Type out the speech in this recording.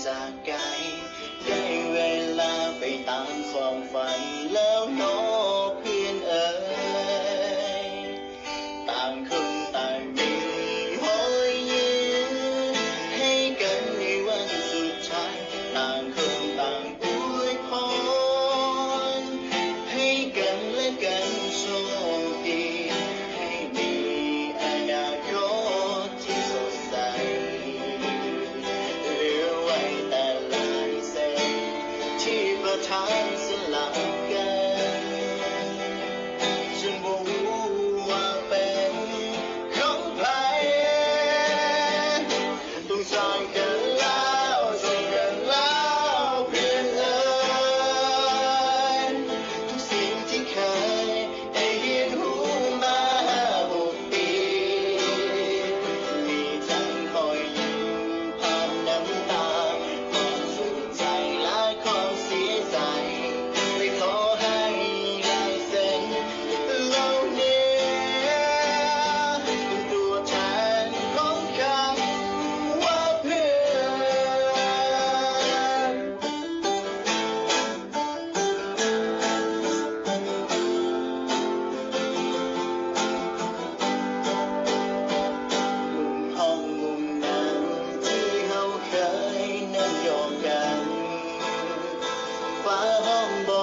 ຈາກໄກ ໄດ້ເວລາໄປຕາມຄວາມຝັນແລ້ວເນາະເພື່ອນເອີຍ. ຕ່າງຄົນຕ່າງມີຮອຍຍິ້ມໃຫ້ກັນໃນວັນສຸດທ້າຍ, ຕ່າງຄົນຕ່າງອວຍພອນໃຫ້ກັນແລະກັນໂຊກດີ ໃຫ້ມີອະນາຄົດທີ່ສົດໃສ. ເຫຼືອໄວ້ແຕ່ລາຍເຊັນທີ່ປະທານສະຫຼັບກັນ ຈົນບໍ່ຮູ້ວ່າເປັນຂອງໃຜ. ຕ້ອງຈາກກັນແລ້ວ ຈາກກັນແລ້ວເພື່ອນເອີຍ. ທຸກສິ່ງທີ່ເຄີຍ ໄດ້ຮຽນຮູ້ມາຫົກປີ ມີທັງຮອຍຍິ້ມຜ່ານນ້ຳຕາ ຄວາມສຸກໃຈ ແລະ ຄວາມເສຍໃຈ ແລະ ຂໍໃຫ້ລາຍເຊັນເຫຼົ່ານີ້ ເປັນຕົວແທນຂອງຄຳວ່າເພື່ອນ. ມຸມຫ້ອງມຸມນັ້ນທີ່ເຮົາເຄີຍນັ່ງຢອກກັນ ຟ້າຮ້ອງບອກ